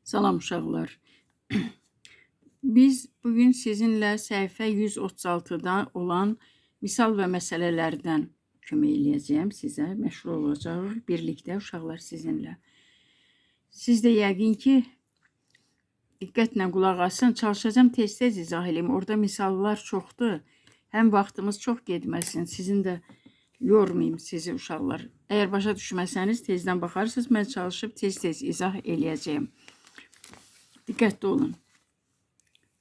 Salam uşaqlar. Biz bugün sizinlə səhifə 136-da olan misal və məsələlərdən kömək eləyəcəyəm sizə. Məşğul olacağıq birlikdə uşaqlar sizinlə. Siz də yəqin ki, diqqətlə qulaq asın. Çalışacağam tez-tez izah eləyim. Orada misallar çoxdur. Həm vaxtımız çox getməsin, sizin də yormayım sizi uşaqlar. Əgər başa düşməsəniz tezdən baxarsınız. Mən çalışıb tez-tez izah eləyəcəyim. Diqqətli olun.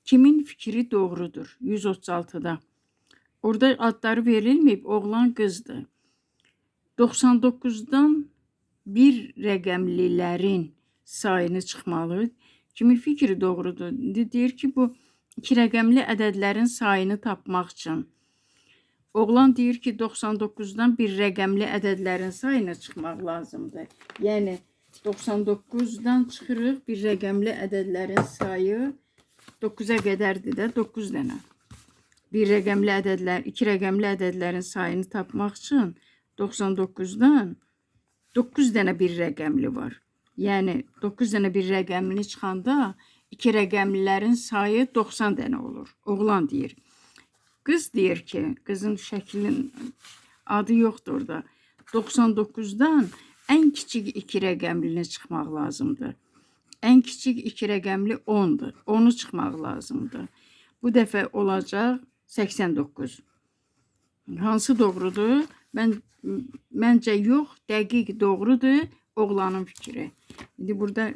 Kimin fikri doğrudur? 136-da. Orada adları verilməyib, oğlan qızdır. 99-dan bir rəqəmlilərin sayını çıxmalı. Kimin fikri doğrudur? İndi deyir ki, bu iki rəqəmli ədədlərin sayını tapmaq üçün. Oğlan deyir ki, 99-dan bir rəqəmli ədədlərin sayını çıxmaq lazımdır. Yəni 99-dan çıxırıq, bir rəqəmli ədədlərin sayı 9-a qədərdir də, 9 dənə. Bir rəqəmli ədədlər, iki rəqəmli ədədlərin sayını tapmaq üçün 99-dan 9 dənə bir rəqəmli var. Yəni 9 dənə bir rəqəmli çıxanda iki rəqəmlilərin sayı 90 dənə olur. Oğlan deyir. Qız deyir ki, qızın şəklinin adı yoxdur orada. 99-dan ən kiçik iki rəqəmlini çıxmaq lazımdır. Ən kiçik iki rəqəmli 10-dur. Onu çıxmaq lazımdır. Bu dəfə olacaq 89. Hansı doğrudur? Məncə yox, dəqiq doğrudur oğlanın fikri. İndi burada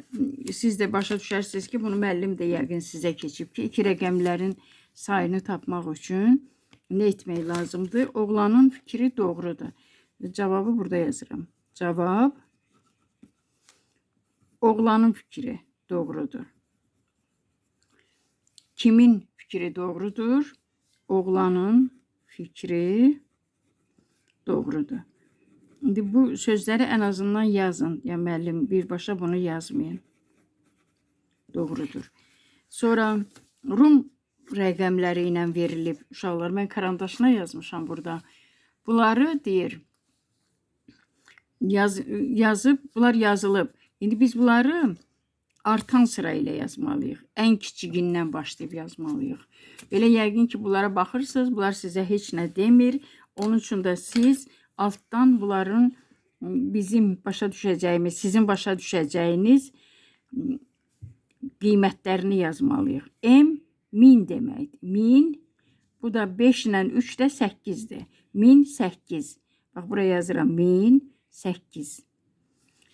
siz də başa düşərsiniz ki, bunu müəllim də yəqin sizə keçib ki, iki rəqəmlərin sayını tapmaq üçün nə etmək lazımdır? Oğlanın fikri doğrudur. Cavabı burada yazıram. Cavab oğlanın fikri doğrudur. Kimin fikri doğrudur? Oğlanın fikri doğrudur. İndi bu sözləri ən azından yazın. Ya müəllim birbaşa bunu yazmayın. Doğrudur. Sonra Rum rəqəmləri ilə verilib uşaqlar. Mən karandaşına yazmışam burada. Bunları deyir yazıb, bunlar yazılıb. İndi biz bunları artan sıra ilə yazmalıyıq. Ən kiçiyindən başlayıb yazmalıyıq. Belə yəqin ki, bunlara baxırsınız, bunlar sizə heç nə demir. Onun üçün də siz altdan bunların bizim başa düşəcəyimiz, sizin başa düşəcəyiniz qiymətlərini yazmalıyıq. M 1000 deməkdir. 1000, bu da 5 ilə 3 də 8-dir. 1008. Bax, buraya yazıram 1008.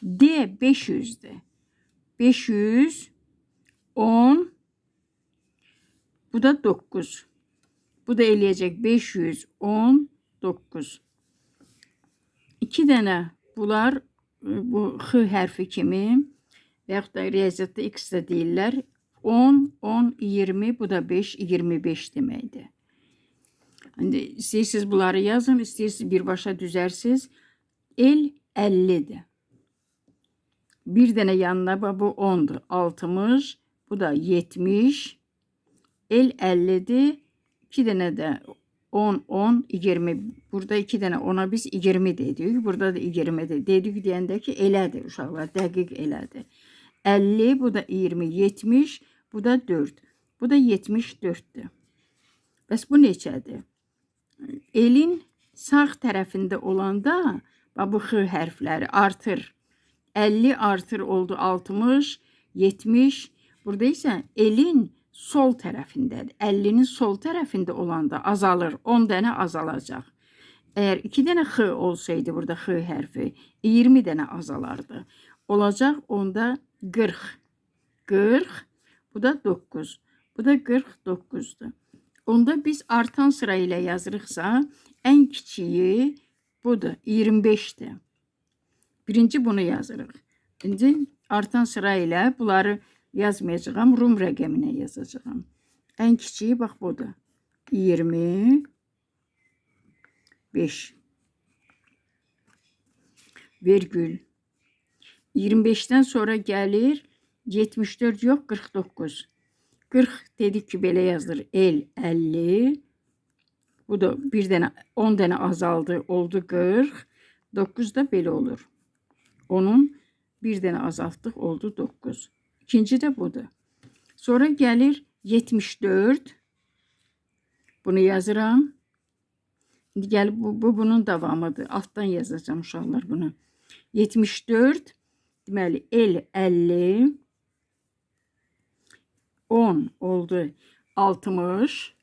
D 500-dür. 510, bu da 9. Bu da eləyəcək 519. 2 dənə bunlar bu X hərfi kimi və yaxud da riyaziyyatda X də deyirlər. 10, 10, 20, bu da 5, 25 deməkdir. İndi istəyirsiniz bunları yazın, istəyirsiniz birbaşa düzərsiniz. L 50-dir. Bir dənə yanına bax, bu 10-dur. 60, bu da 70. L 50-dir. 2 dənə də 10, 10, 20. Burada 2 dənə 10-a biz 20 dedik. Burada da 20-dir. Dedik deyəndə ki, elədir uşaqlar, dəqiq elədir. 50, bu da 20, 70, bu da 4. Bu da 74-dür. Bəs bu neçədir? Elin sağ tərəfində olanda bax, bu X hərfləri artır. 50 artır oldu 60, 70. Burada isə elin sol tərəfindədir. 50-nin sol tərəfində olanda azalır. 10 dənə azalacaq. Əgər 2 dənə X olsaydı burada X hərfi 20 dənə azalardı. Olacaq onda 40. 40, bu da 9. Bu da 49-dur. Onda biz artan sıra ilə yazırıqsa, ən kiçiyi budur, 25-dir. Birinci bunu yazırıq. İndi artan sıra ilə bunları yazmayacağam, Rum rəqəminə yazacağam. Ən kiçiyi bax budur. 25 virgül 25-dən sonra gəlir 74 yox 49. 40 dedik ki, belə yazılır. L 50. Bu da bir dənə 10 dənə azaldı, oldu 40. 9 da belə olur. Onun bir dənə azaltdıq, oldu 9. İkinci də budur. Sonra gəlir 74. Bunu yazıram. İndi gəlib bu bunun davamıdır. Altdan yazacağım uşaqlar bunu. 74. Deməli L 50. 10 oldu 60.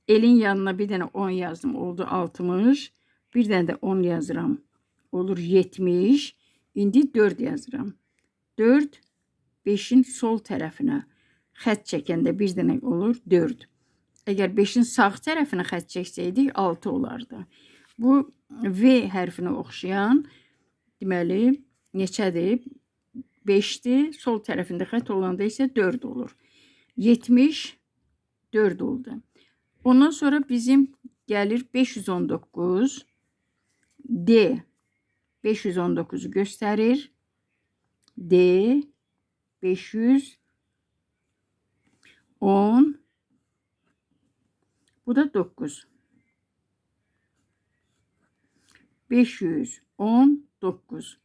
Elin yanına bir dənə 10 yazdım. Oldu 60. Bir dənə də 10 yazıram. Olur 70. İndi 4 yazıram. 4 5-in sol tərəfinə xətt çəkəndə bir dənə olur 4. Əgər 5-in sağ tərəfinə xətt çəksəydik 6 olardı. Bu V hərfinə oxşayan deməli neçədir? 5-dir. Sol tərəfində xətt olanda isə 4 olur. 74 oldu. Ondan sonra bizim gəlir 519. D 519'u göstərir. D 510. Bu da 9. 519.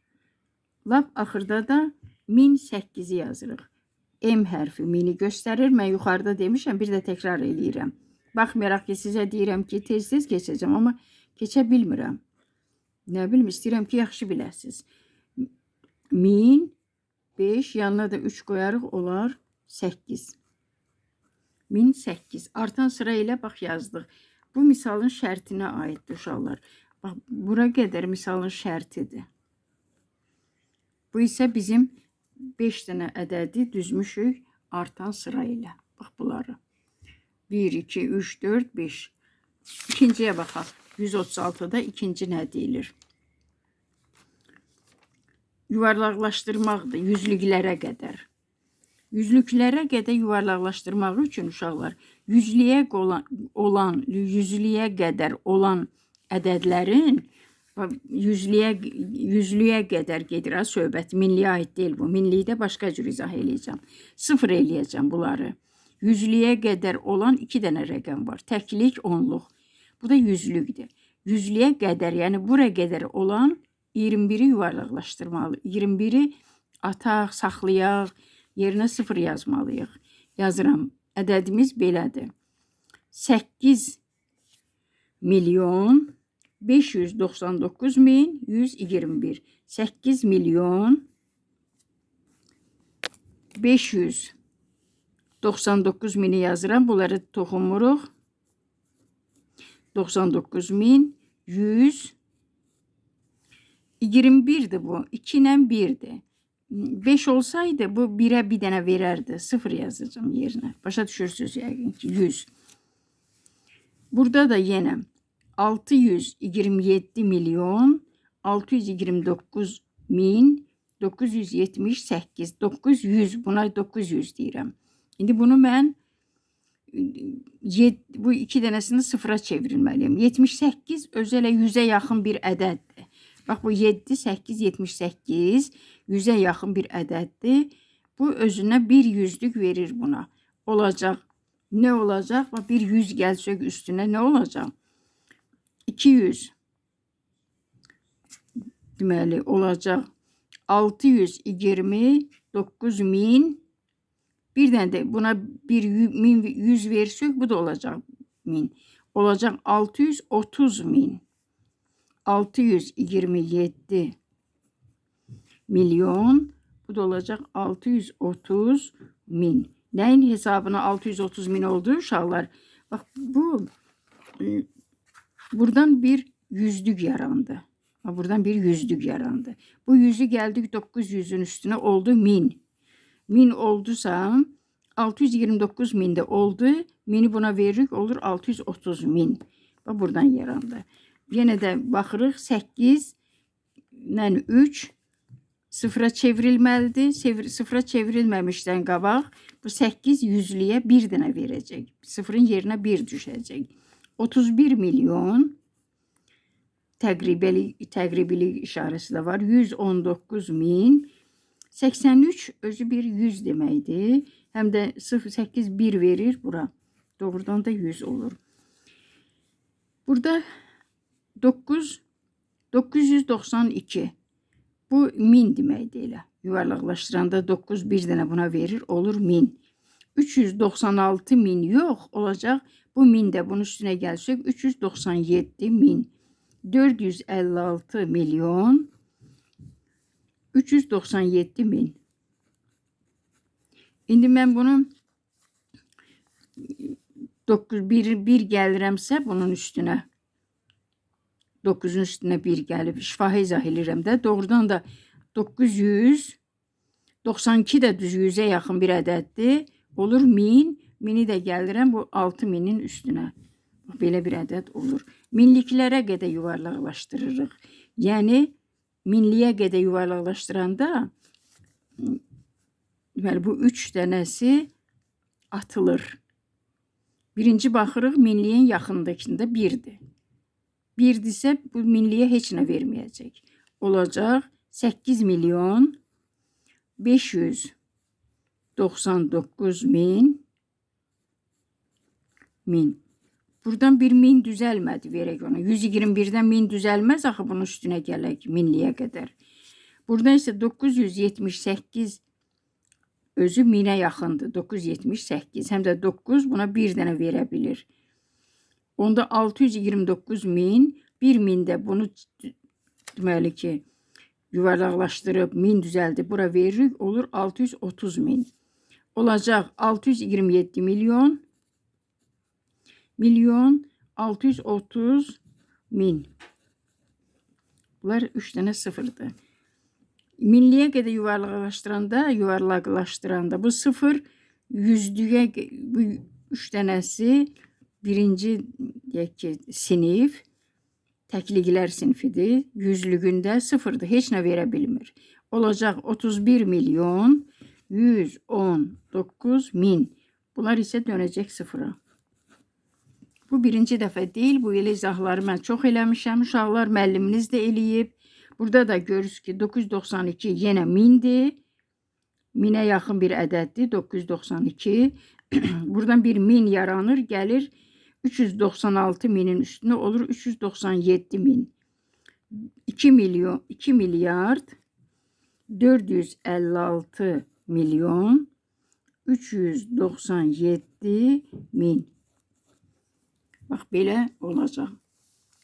Lap axırda da 1008'i yazırıq. M hərfi mini göstərir. Mən yuxarıda demişəm, bir də təkrar eləyirəm. Baxmayaraq ki, sizə deyirəm ki, tez-tez keçəcəm, amma keçə bilmirəm. Nə bilim, istəyirəm ki, yaxşı biləsiniz. 1000, 5, yanına da 3 qoyarıq, olar 8. 1008. Artan sıra ilə bax yazdıq. Bu misalın şərtinə aiddir uşaqlar. Bax, bura qədər misalın şərtidir. Bu isə bizim 5 dənə ədədi düzmüşük artan sıra ilə. Bax bunları. 1, 2, 3, 4, 5. İkinciyə baxaq. 136-da ikinci nə deyilir? Yuvarlaqlaşdırmaqdır yüzlüklərə qədər. Yüzlüklərə qədər yuvarlaqlaşdırmaq üçün uşaqlar yüzlüyə olan, yüzlüyə qədər olan ədədlərin yüzlüyə qədər gedir ha söhbət. Minliyə aid deyil bu. Minlikdə başqa cür izah eləyəcəm. Sıfır eləyəcəm bunları. Yüzlüyə qədər olan 2 dənə rəqəm var. Təklik, onluq. Bu da yüzlükdür. Yüzlüyə qədər, yəni bura qədər olan 21-i yuvarlaqlaşdırmalı. 21-i ataq, saxlayaq, yerinə 0 yazmalıyıq. Yazıram. Ədədimiz belədir. 8 milyon 599 min 121. 8 milyon 599 mini yazıram. Bunları toxunmuruq. 99 min 121'dir bu. 2 ilə 1'dir. 5 olsaydı bu 1'e bir dənə verərdi. 0 yazacağım yerinə. Başa düşürsünüz yəqin ki 100. Burada da yenə 627 milyon 629 min 978. 900, buna 900 deyirəm. İndi bunu mən bu iki dənəsini sıfıra çevrilməliyim. 78 özü elə 100-ə yaxın bir ədəddir. Bax bu 7, 8, 78 100-ə yaxın bir ədəddir. Bu özünə bir yüzlük verir buna. Olacaq. Nə olacaq? Bax bir 100 gəlsək üstünə nə olacaq? 200 deməli olacaq. 629 min. Bir dənə də buna bir 1100 versək bu da olacaq 1000. Olacaq 630 min. 627 milyon. Bu da olacaq 630 min. Nəyin hesabına 630 min oldu uşaqlar? Bax bu buradan bir yüzlük yarandı. Buradan bir yüzlük yarandı. Bu yüzü gəldik 900'ün üstüne oldu 1000. 1000 oldusa 629 min de oldu. 1000'i buna veririk olur 630 min. Bax buradan yarandı. Yenə də baxırıq 8 ilə 3 sıfıra çevrilməlidir. Sıfıra çevrilməmişdən qabaq bu 8 yüzlüyə bir dənə verəcək. Sıfırın yerinə 1 düşəcək. 31 milyon təqribilik işarəsi də var. 119 min 83 özü bir 100 deməkdir. Həm də 0,8 1 verir bura. Doğrudan da 100 olur. Burada 9 992. Bu min deməkdir elə. Yuvarlaqlaşdıranda 9 bir dənə buna verir, olur 1000. 396 min yox, olacaq. Bu 1000 də bunun üstünə gəlsək 397 min. 456 milyon 397 min. İndi mən bunu 9, 1 gəlirəmsə bunun üstünə 9-un üstünə 1 gəlib. Şifahi izah eləyirəm də. Doğrudan da 992 də düz 100-ə yaxın bir ədəddir. Olur 1000. 1000-i də gəlirəm bu 6000-in üstünə. Belə bir ədəd olur. Minliklərə qədər yuvarlaqlaşdırırıq. Yəni minliyə qədər yuvarlaqlaşdıranda deməli bu 3 dənəsi atılır. Birinci baxırıq minliyin yaxındakında 1-dir. 1-dirsə bu minliyə heç nə verməyəcək. Olacaq 8 milyon 599 min min. Buradan bir min düzəlmədi verək ona. 121-dən 1000 düzəlməz axı bunun üstünə gələk minliyə qədər. Buradan isə 978 özü 1000-ə yaxındır. 978. Həm də 9 buna bir dənə verə bilir. Onda 629 min, 1000 də bunu deməli ki, yuvarlaqlaşdırıb 1000 düzəldib bura veririk, olur 630 min. Olacaq 627 milyon, milyon 630 min. Bunlar 3 dənə sıfırdır. Minliyə qədər yuvarlaqlaşdıranda bu sıfır yüzlüyə, bu 3 dənəsi birinci deyək ki, sinif, təkliklər sinfidir. Yüzlüyündə sıfırdır. Heç nə verə bilmir. Olacaq 31 milyon 119 min. Bunlar isə dönəcək sıfıra. Bu birinci dəfə deyil. Bu elə izahları mən çox eləmişəm. Uşaqlar, müəlliminiz də eləyib. Burada da görürüz ki, 992 yenə 1000-dir. 1000-ə yaxın bir ədəddir. 992. Buradan bir 1000 yaranır, gəlir 396 minin üstünə olur 397 min. 2 milyon, 2 milyard 456 milyon 397 min. Bax, belə olacaq.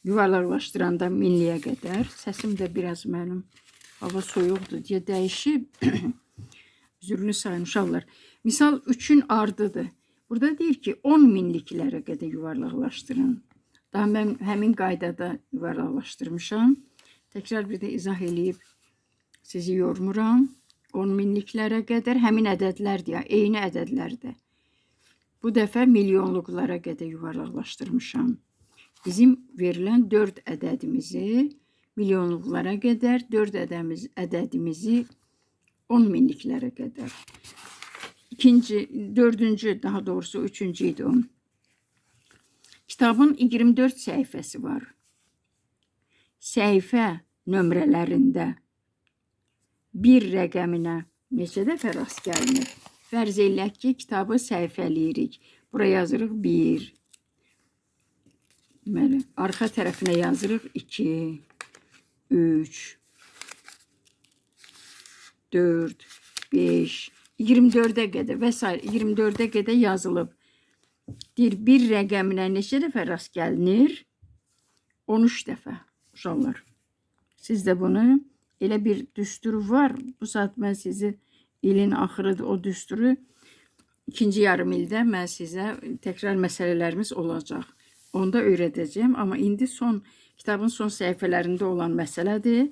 Yuvarlaqlaşdıranda minliyə qədər. Səsim də biraz mənim hava soyuqdur deyə dəyişib. Üzrünü sayın uşaqlar. Misal 3-ün ardıdır. Burada deyir ki, 10 minliklərə qədər yuvarlaqlaşdırın. Daha mən həmin qaydada yuvarlaqlaşdırmışam. Təkrar bir də izah eləyib sizi yormuram. 10 minliklərə qədər həmin ədədlərdir, ya, eyni ədədlərdir. Bu dəfə milyonluqlara qədər yuvarlaqlaşdırmışam. Bizim verilən 4 ədədimizi milyonluqlara qədər, 4 ədədimizi 10 minliklərə qədər. İkinci, dördüncü, daha doğrusu üçüncü idi o. Kitabın 24 səhifəsi var. Səhifə nömrələrində bir rəqəminə neçə dəfə rast gəlinir? Fərz eləyək ki, kitabı səhifələyirik. Bura yazırıq 1. Deməli, arxa tərəfinə yazırıq 2, 3, 4, 5, 24-ə qədər və s. 24-ə qədər yazılıb. Deyir, bir rəqəminə neçə dəfə rast gəlinir? 13 dəfə, uşaqlar. Siz də bunu elə bir düsturu var. Bu saat mən sizi ilin axırıdır o düsturu. İkinci yarım ildə mən sizə təkrar məsələlərimiz olacaq. Onda öyrədəcəyəm. Amma indi son kitabın son səhifələrində olan məsələdir.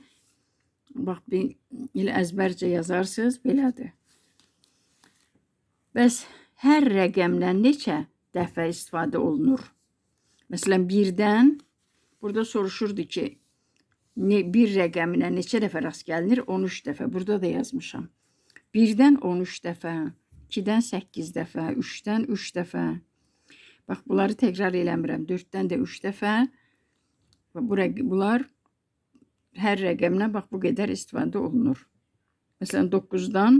Bax, bir elə əzbərcə yazarsınız, belədir. Bəs hər rəqəmdən neçə dəfə istifadə olunur? Məsələn, birdən burada soruşurdu ki, bir rəqəminə neçə dəfə rast gəlinir? 13 dəfə. Burada da yazmışam. 1-dən 13 dəfə, 2-dən 8 dəfə, 3-dən 3 dəfə. Bax, bunları təkrar eləmirəm. 4-dən də 3 dəfə. Və bunlar hər rəqəmlə bax bu qədər istifadə olunur. Məsələn, 9-dan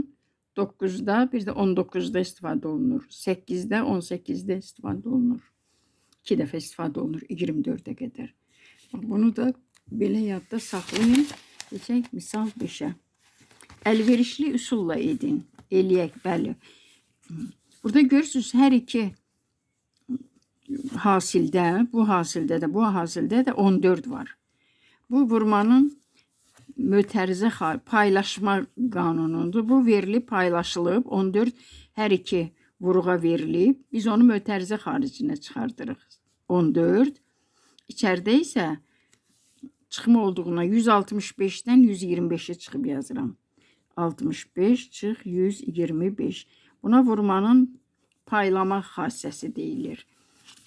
9-da, bir də 19-da istifadə olunur. 8-də, 18-də istifadə olunur. 2 dəfə istifadə olunur 24-ə qədər. Bax, bunu da belə yadda saxlayın. Keçək misal 5-ə. Əlverişli üsulla edin. Eləyək, bəli. Burada görürsünüz, hər iki hasildə, bu hasildə də, bu hasildə də 14 var. Bu vurmanın mötərizə paylaşma qanunudur. Bu verilib, paylaşılıb, 14 hər iki vuruğa verilib. Biz onu mötərizə xaricinə çıxardırıq. 14. İçəridə isə çıxma olduğuna 165-dən 125-i çıxıb yazıram. 65 çıx 125. Buna vurmanın paylama xassəsi deyilir.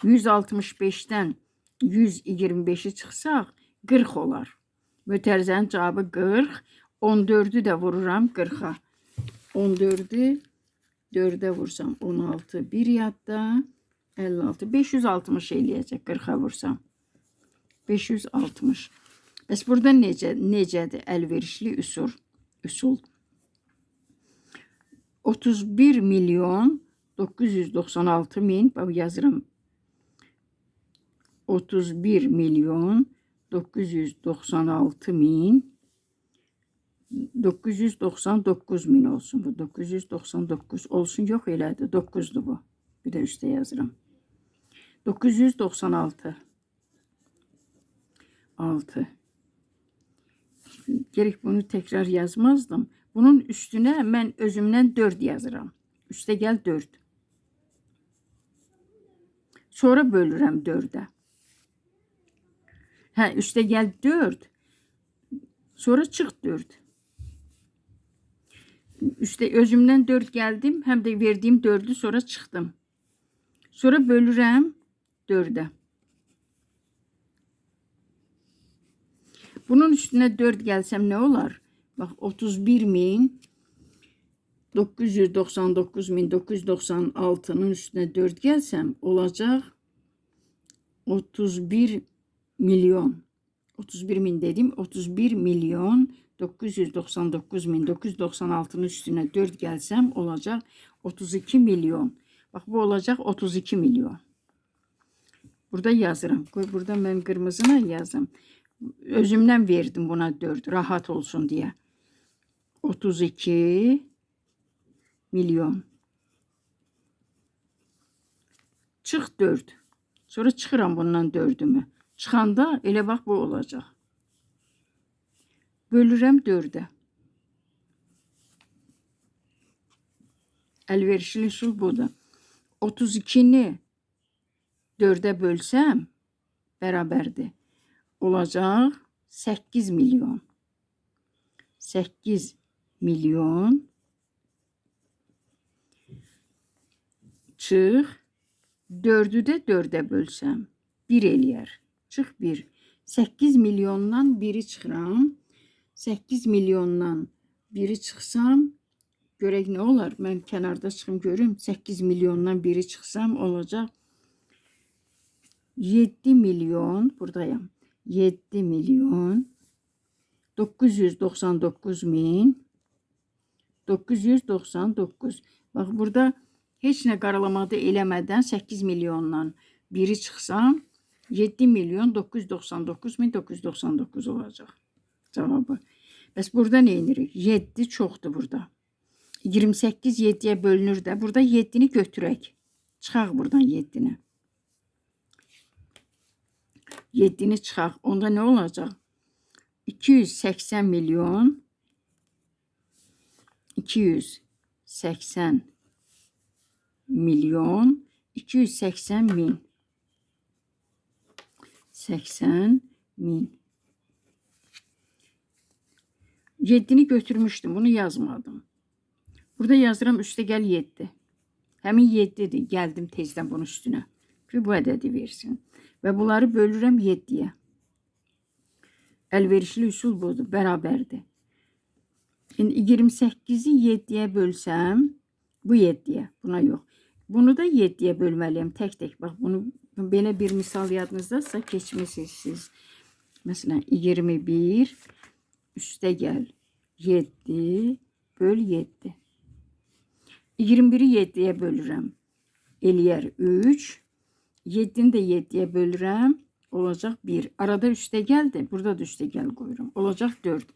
165-dən 125-i çıxsaq 40 olar. Mötərizənin cavabı 40. 14-ü də vururam 40-a. 14-ü 4-ə vursam 16, 1 yadda 56. 560 eləyəcək 40-a vursam. 560. Bəs burada necədir əlverişli üsul? 31 milyon 996 min, bax yazıram. 31 milyon 996 min 999 min olsun bu. 999 olsun. Yox elədir. 9-dur bu. Bir də üstə yazıram. 996. 6. Gerek bunu tekrar yazmazdım. Bunun üstünə mən özümdən 4 yazıram. Üstə gəl 4. Sonra bölürəm 4-ə. Hə, üstə gəl 4. Sonra çıx 4. Üstə özümdən 4 gəldim. Həm də verdiyim 4-ü sonra çıxdım. Sonra bölürəm 4-ə. Bunun üstünə 4 gəlsəm nə olar? Bax, 31 min 999 min 996-nın üstünə 4 gəlsəm olacaq 31 milyon. 31 min dedim. 31 milyon 999 min 996-nın üstünə 4 gəlsəm olacaq 32 milyon. Bax, bu olacaq 32 milyon. Burada yazıram. Qoy, burada mən qırmızına yazım. Özümdən verdim buna 4, rahat olsun deyə. 32 milyon. Çıx 4. Sonra çıxıram bundan 4-ümü. Çıxanda elə bax bu olacaq. Bölürəm 4-ə. Əlverişli üsul budur. 32-ni 4-ə bölsəm bərabərdir. Olacaq 8 milyon. 8 milyon çıx 4-ü də 4-ə bölsəm 1 eləyər. Çıx 1. 8 milyondan 1-i çıxıram. 8 milyondan 1-i çıxsam görək nə olar? Mən kənarda çıxım görüm. 8 milyondan 1-i çıxsam olacaq 7 milyon, buradayam. 7 milyon 999 min 999. Bax, burada heç nə qaralamada eləmədən 8 milyondan 1-i çıxsam 7 milyon 999 min 999 olacaq cavabı. Bəs burada nə edirik? 7 çoxdur burada. 28 7-yə bölünür də. Burada 7-ni götürək. Çıxaq buradan 7-ni. 7-ni çıxaq. Onda nə olacaq? 280 milyon 280 milyon 280 min 80 min. 7-ni götürmüşdüm. Bunu yazmadım. Burada yazıram üstə gəl 7. Həmin 7-dir. Gəldim tezdən bunun üstünə. Ki bu ədədi versin. Və bunları bölürəm 7-yə. Əlverişli üsul budur. Bərabərdir. İndi 28-i 7-yə bölsəm, bu 7-yə, buna yox. Bunu da 7-yə bölməliyəm tək-tək. Bax, bunu belə bir misal yadınızdadsa keçmisiniz siz. Məsələn, 21 üstə gəl 7 böl 7. 21-i 7-yə bölürəm. Eləyər 3. 7-ni də 7-yə bölürəm. Olacaq 1. Arada üstə gəldi. Burada da üstə gəl qoyuram. Olacaq 4.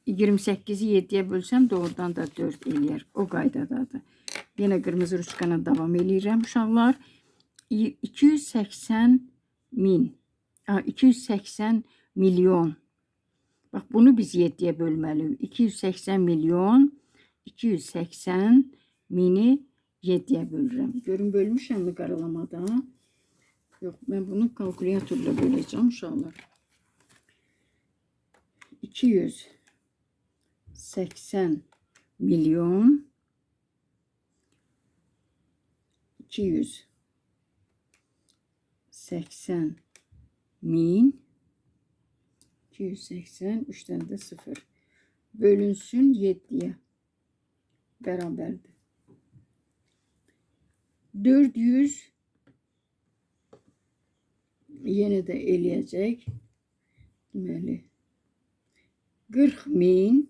28-i 7-yə bölsəm doğrudan da 4 eləyər. O qaydadadır. Yenə qırmızı ruçkana davam eləyirəm uşaqlar. 280 min, 280 milyon. Bax, bunu biz 7-yə bölməliyik. 280 milyon, 280 mini 7-yə bölürəm. Görün, bölmüşəm mi qaralamada? Yox, mən bunu kalkulyatorla böləcəm uşaqlar. 280 milyon 280 min 280 3 dənə də 0 bölünsün 7-yə bərabərdir. 400 yenə də eləyəcək. Deməli 40 min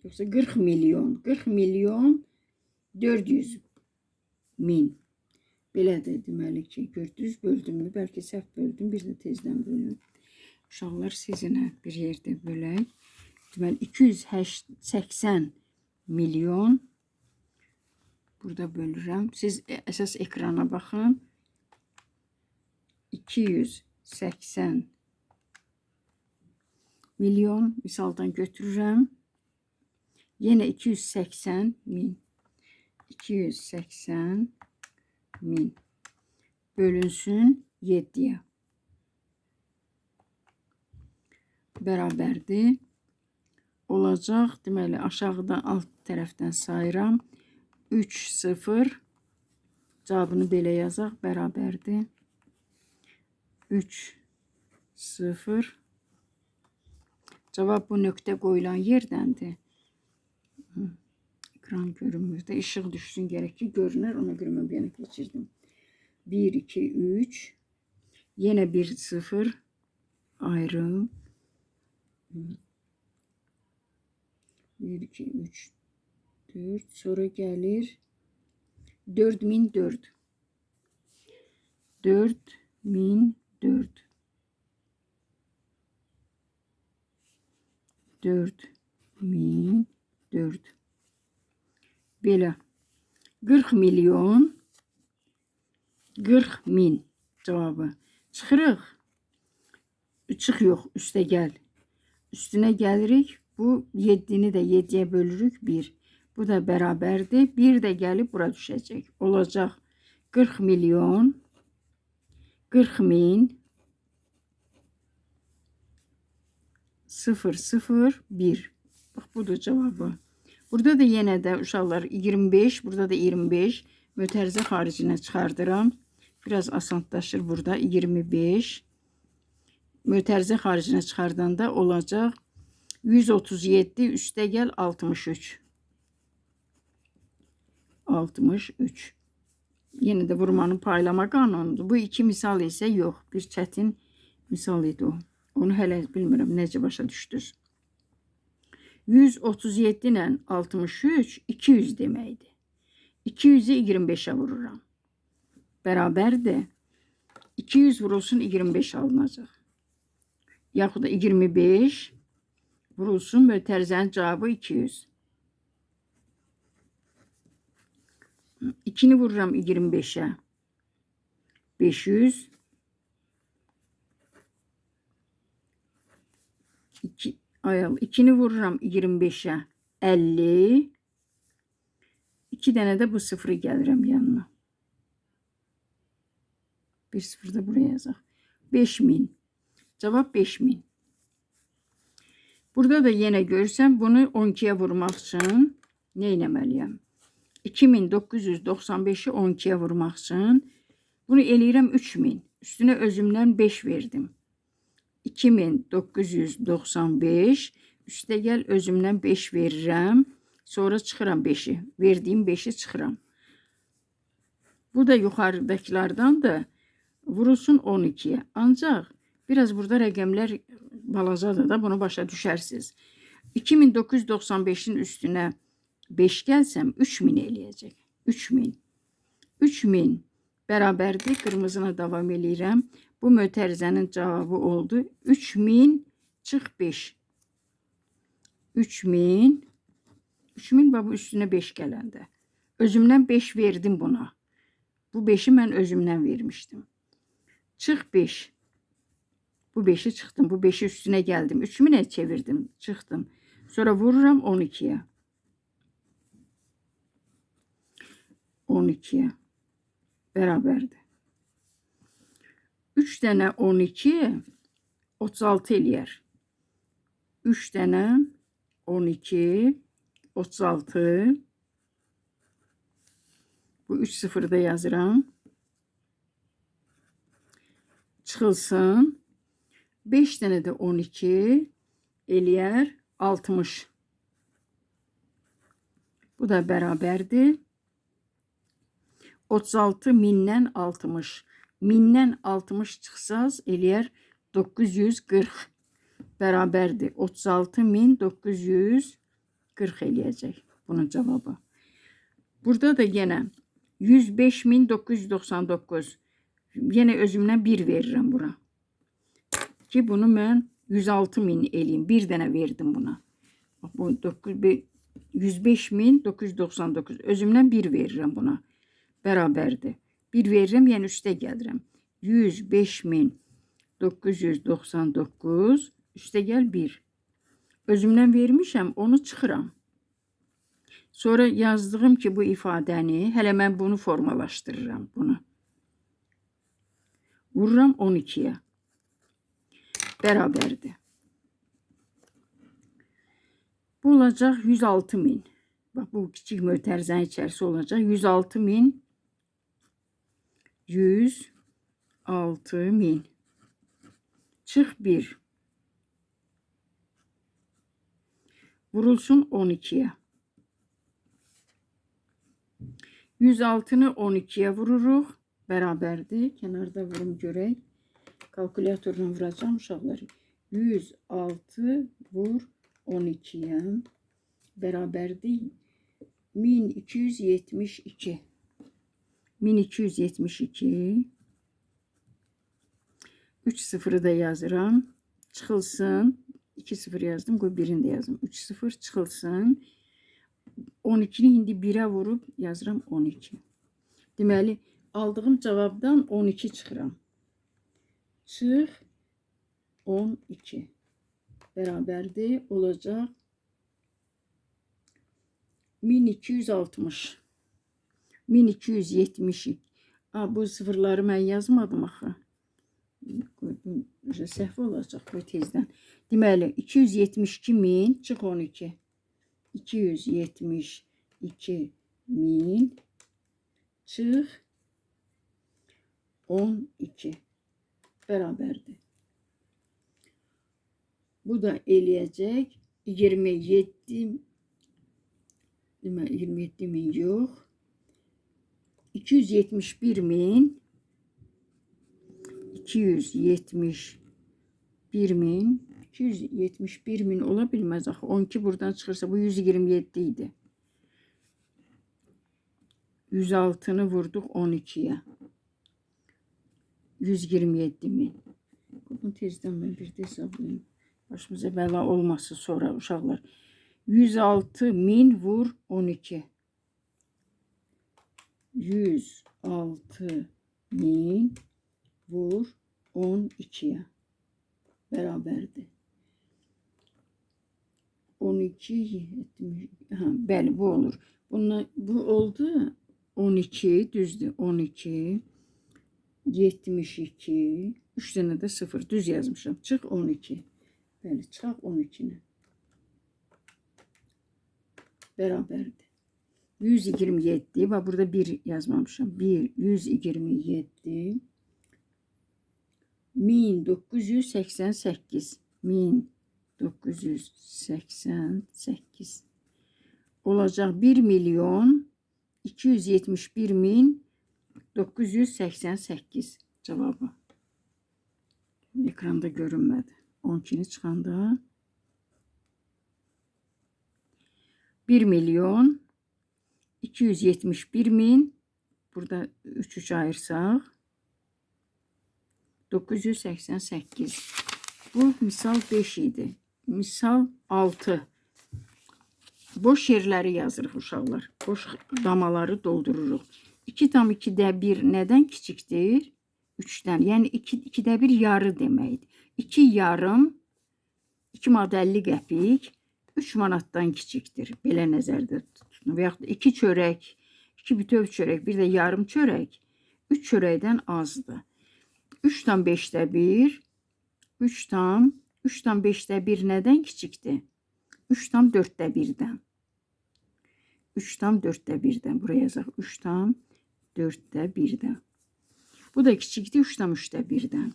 yoxsa 40 milyon, 40 milyon 400 min. Belədir deməli ki, gördünüz, böldüm mü? Bəlkə səhv böldüm, bir də tezdən bölüm. Uşaqlar sizinə bir yerdə bölək. Deməli 280 milyon burada bölürəm. Siz əsas ekrana baxın. 280 milyon misaldan götürürəm. Yenə 280 min. 280 min bölünsün 7-yə. Bərabərdir. Olacaq. Deməli, aşağıdan alt tərəfdən sayıram. 3, 0. Cavabını belə yazaq. Bərabərdir. 3, 0. Cavab bu nöqtə qoyulan yerdəndir. Ekran görünmür də. İşıq düşsün gərək ki, görünər. Ona görə mən bu yana keçirdim. 1, 2, 3. Yenə 1, 0. Ayrı. 1, 2, 3, 4. Sonra gəlir 4004. 4004. 4004. Belə. 40 milyon 40 min cavabı. Çıxırıq. Çıx yox, üstə gəl. Üstünə gəlirik. Bu 7-ni də 7-yə bölürük 1. Bu da bərabərdir. 1 də gəlib bura düşəcək. Olacaq 40 milyon 40 min 0 0 1. Bax, budur cavabı. Burada da yenə də uşaqlar 25, burada da 25. Mötərizə xaricinə çıxardıram. Biraz asanlaşır burada. 25. Mötərizə xaricinə çıxardanda olacaq 137 üstə gəl 63. 63. Yenə də vurmanın paylama qanunudur. Bu iki misal isə yox. Bir çətin misal idi o. Onu hələ bilmirəm necə başa düşdünüz. 137 ilə 63 200 deməkdir. 200-ü 25-ə vururam. Bərabərdir. 200 vurulsun 25 alınacaq. Yaxud da 25 vurulsun mötərizənin cavabı 200. 2-ni vururam 25-ə. 500. 2-ni vururam 25-ə. 50. 2 dənə də bu sıfırı gəlirəm yanına. Bir sıfır da buraya yazaq. 5000. Cavab 5000. Burada da yenə görürsən, bunu 12-yə vurmaq üçün nə eləməliyəm? 2995-i 12-yə vurmaq üçün bunu eləyirəm 3000. Üstünə özümdən 5 verdim. 2995 üstə gəl özümdən 5 verirəm. Sonra çıxıram 5-i. Verdiyim 5-i çıxıram. Bu da yuxarıdakılardan da vurulsun 12-yə. Ancaq biraz burada rəqəmlər balacadır da, bunu başa düşərsiniz. 2995-in üstünə 5 gəlsəm 3000 eləyəcək. 3000. 3000 bərabərdir. Qırmızına davam eləyirəm. Bu mötərizənin cavabı oldu. 3000 çıx 5. 3000. 3000 bax bu üstünə 5 gələndə. Özümdən 5 verdim buna. Bu 5-i mən özümdən vermişdim. Çıx 5. Bu 5-i çıxdım. Bu 5-i üstünə gəldim. 3000-ə çevirdim. Çıxdım. Sonra vururam 12-yə. 12-yə. Bərabərdir. 3 dənə 12 36 eləyər. 3 dənə 12 36. Bu 3 sıfırda yazıram. Çıxılsın. 5 dənə də 12 eləyər 60. Bu da bərabərdir. 36 mindən 60. Mindən 60 çıxsaz eləyər 940. Bərabərdir. 36.940 eləyəcək bunun cavabı. Burada da yenə 105.999. Yenə özümdən 1 verirəm bura. Ki bunu mən 106.000 eləyim. Bir dənə verdim buna. Bax, bu 105.999. Özümdən 1 verirəm buna. Bərabərdir. 1 verirəm, yəni üstə gəlirəm. 105.999 üstə gəl 1. Özümdən vermişəm, onu çıxıram. Sonra yazdığım ki bu ifadəni, hələ mən bunu formalaşdırıram bunu. Vururam 12-yə. Bərabərdir. Bu olacaq 106.000. Bax, bu kiçik mötərizənin içərisi olacaq 106.000. 106.000. Çıx 1. Vurulsun 12-yə. 106-nı 12-yə vururuq. Bərabərdir. Kənarda vurum görək. Kalkulyatorla vuracağım uşaqlar. 106 vur 12-yə. Bərabərdir. 1272. 1272. 3 sıfırı da yazıram. Çıxılsın. 2 sıfır yazdım. Qoy birini də yazım. 3 sıfır çıxılsın. 12-ni indi 1-ə vurub yazıram 12. Deməli, aldığım cavabdan 12 çıxıram. Çıx 12. Bərabərdir. Olacaq 1260. 1272. Bu sıfırları mən yazmadım axı. Səhv olacaq bu tezdən. Deməli, 272.000 çıx 12. 272.000 çıx 12 bərabərdir. Bu da eləyəcək 27, deməli 27.000 yox, 271.000, 271.000, 271.000 ola bilməz axı. 12 buradan çıxırsa bu 127 idi. 106-nı vurduq 12-yə. 127.000. Bunu tezdən mən bir də hesablayayım. Başımıza bəla olmasın sonra uşaqlar. 106.000 vur 12. 106.000 vur 12-yə. Bərabərdir. 12, 70, ha, bəli, bu olur. Bununla, bu oldu 12, düzdür. 12, 72, 3 dənə də 0, düz yazmışam. Çıx 12. Bəli, çıxaq 12-ni. Bərabərdir. 127, bax burada 1 yazmamışam. 1, 127, 1988, 1988 olacaq 1.271.988 cavabı. Ekranda görünmədi. 12-ni çıxanda 1.271.000 burada 3-3 ayırsaq 988. Bu misal 5 idi. Misal 6. Boş yerləri yazırıq uşaqlar. Boş damaları doldururuq. 2,2-də 1 nədən kiçikdir? 3-dən. Yəni 2, 2-də 1 yarı deməkdir. 2 yarım, 2 manat 50 qəpik 3 manatdan kiçikdir. Belə nəzərdə tutun. Və yaxud da 2 çörək, 2 bütöv çörək, bir də yarım çörək 3 çörəkdən azdır. 3,5-də 1, 3,5-də 1 nədən kiçikdir? 3,4-də 1-dən. 3,4-də 1-dən. Buraya yazaq. 3,4-də 1-dən. Bu da kiçikdir 3,3-də 1-dən.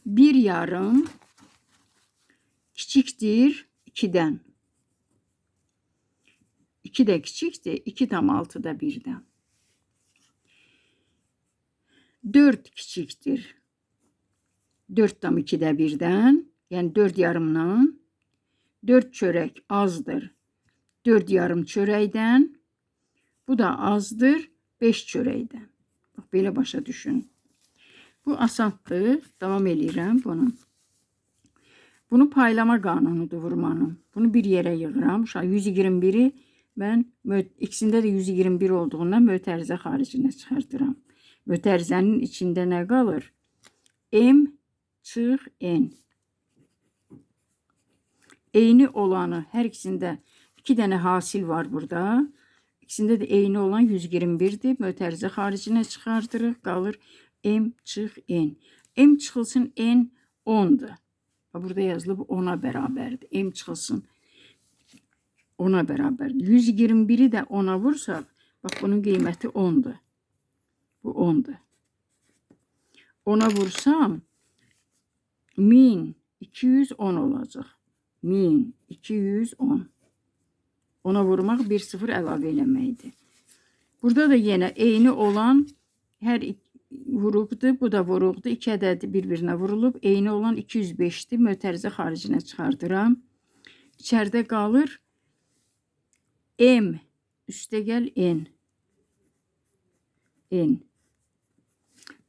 1 yarım kiçikdir 2-dən. 2 də kiçikdir 2,6-da 1-dən. 4 kiçikdir 4,2-də 1-dən. Yəni 4 yarımdan. 4 çörək azdır 4 yarım çörəkdən. Bu da azdır 5 çörəkdən. Bax, belə başa düşün. Bu asandır. Davam eləyirəm bunu. Bunu paylama qanunudur vurmanın. Bunu bir yerə yığıram. Uşaq 121-i mən ikisində də 121 olduğundan mötərizə xaricinə çıxardıram. Mötərizənin içində nə qalır? M çıx N. Eyni olanı hər ikisində 2 dənə hasil var burada. İkisində də eyni olan 121-dir. Mötərizə xaricinə çıxardırıq. Qalır M çıx N. M çıxılsın N 10-dur. Burada yazılıb 10-a bərabərdir. M çıxılsın 10-a bərabərdir. 121-i də 10-a vursaq, bax bunun qiyməti 10-dur. Bu 10-dur. 10-a vursam 1210 olacaq. 1210. Ona vurmaq bir sıfır əlavə eləməkdir. Burada da yenə eyni olan hər vuruqdur. Bu da vuruqdur. İki ədədi bir-birinə vurulub. Eyni olan 205-dir. Mötərizə xaricinə çıxardıram. İçəridə qalır M üstəgəl N. N.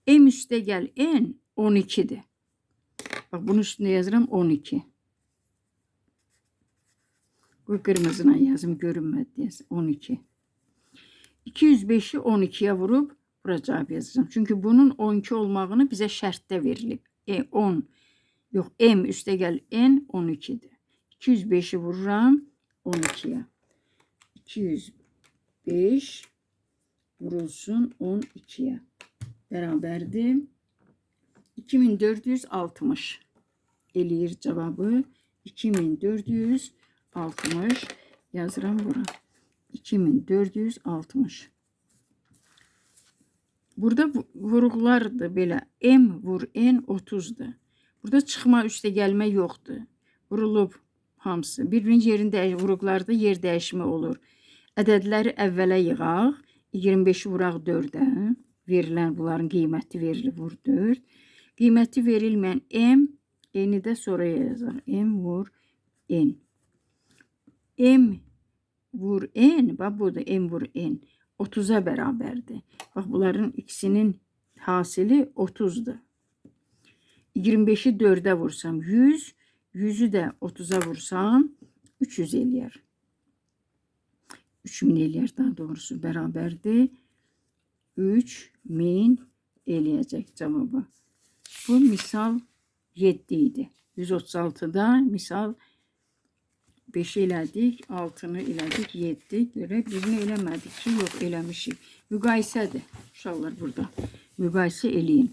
M üstəgəl N 12-dir. Bax, bunun üstündə yazıram 12. Bu qırmızına yazım görünmədi deyəsən. 12. 205-i 12-yə vurub bura cavab yazacağım. Çünki bunun 12 olmağını bizə şərtdə verilib. 10 yox, M üstəgəl N 12-dir. 205-i vururam 12-yə. 205 vurulsun 12-yə. Bərabərdir. 2460 eləyir cavabı. 2460 yazıram bura. 2460. Burada vuruqlardır belə. M vur N 30-dur. Burada çıxma üstə gəlmə yoxdur. Vurulub hamısı. Bir-birinin yerində vuruqlarda yer dəyişimi olur. Ədədləri əvvələ yığaq. 25-i vuraq 4-ə. Verilən bunların qiyməti verilir, vur 4. Qiyməti verilməyən M, N-i də sonra yazaq. M vur N. M vur N, bax budur M vur N. 30-a bərabərdir. Bax bunların ikisinin hasili 30-dur. 25-i 4-ə vursam 100, 100-ü də 30-a vursam 300 eləyər. 3000 eləyər daha doğrusu bərabərdir. 3000 eləyəcək cavabı. Bu misal 7 idi. 136-da misal 5 elədik, 6-nı elədik, 7. Görək birini eləmədik ki, yox eləmişik. Müqayisədir uşaqlar burada. Müqayisə eləyin.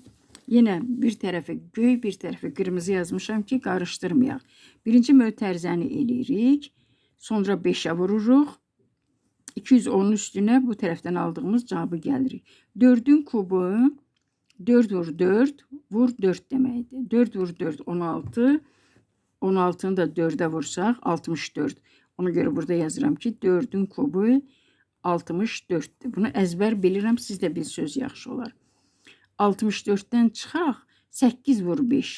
Yenə bir tərəfə göy, bir tərəfə qırmızı yazmışam ki, qarışdırmayaq. Birinci mötərizəni eləyirik. Sonra 5-ə vururuq. 210-un üstünə bu tərəfdən aldığımız cavabı gəlirik. 4-ün kubu 4 vur 4 vur 4 deməkdir. 4 vur 4 16. 16-nı da 4-ə vursaq 64. Ona görə burada yazıram ki, 4-ün kubu 64-dür. Bunu əzbər bilirəm, siz də bilsəniz yaxşı olar. 64-dən çıxaq 8 vur 5.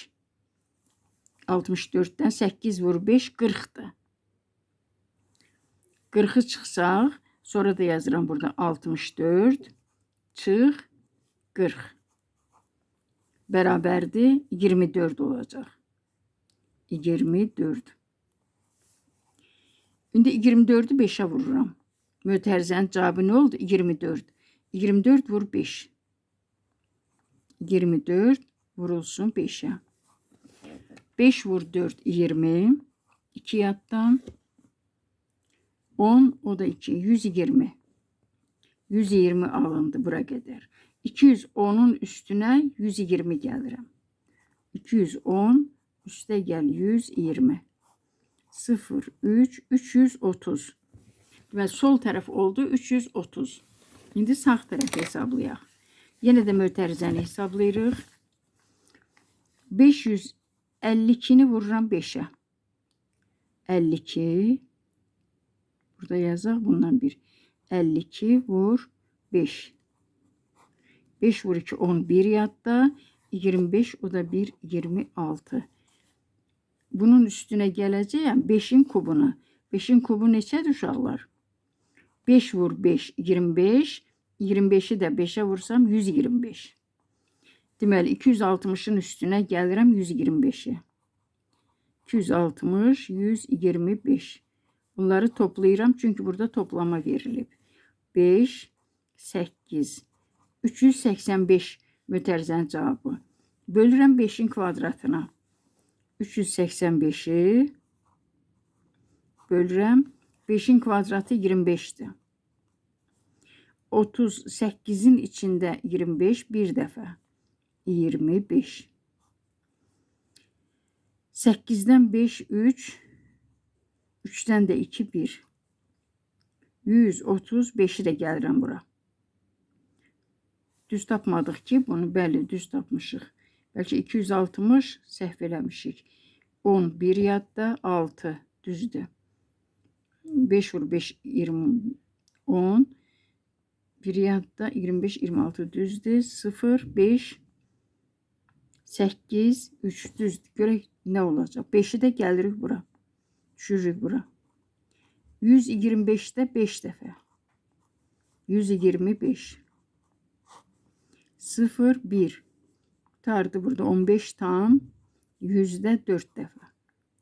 64-dən 8 vur 5 40-dır. 40-ı çıxsaq, sonra da yazıram burada 64 çıx 40. Bərabərdir 24 olacaq. 24. İndi 24-ü 5-ə vururam. Mötərizənin cavabı nə oldu? 24. 24 vur 5. 24 vurulsun 5-ə. 5 vur 4, 20. 2 yaddan. 10, o da 2, 120. 120 alındı bura qədər. 210-un üstünə 120 gəlirəm. 210 üstə gəl 120. 0, 3, 330. Deməli, sol tərəf oldu 330. İndi sağ tərəfi hesablayaq. Yenə də mötərizəni hesablayırıq. 552-ni vururam 5-ə. 52. Burada yazaq bundan bir. 52 vur 5. 5 vur 2, 11 yadda. 25, o da 1, 26. Bunun üstünə gələcəyəm 5-in kubuna. 5-in kubu neçədir uşaqlar? 5 vur 5, 25. 25-i də 5-ə vursam 125. Deməli, 260-ın üstünə gəlirəm 125-i. 260, 125. Bunları toplayıram, çünki burada toplama verilib. 5, 8, 385 mötərizənin cavabı. Bölürəm 5-in kvadratına. 385-i bölürəm. 5-in kvadratı 25-dir. 38-in içində 25 bir dəfə. 25. 8-dən 5, 3. 3-dən də 2, 1. 135-i də gəlirəm bura. Düz tapmadıq ki, bunu bəli, düz tapmışıq. Bəlkə 260 səhv eləmişik. 11 yadda, 6 düzdür. 5 vur 5, 20, 10. 1 yadda, 25, 26 düzdür. 0, 5, 8, 3 düzdür. Görək nə olacaq. 5-i də gəlirik bura. Düşürük bura. 125-də 5 dəfə. 125. 0, 1. Qutardı burada 15 tam 100-də 4 dəfə.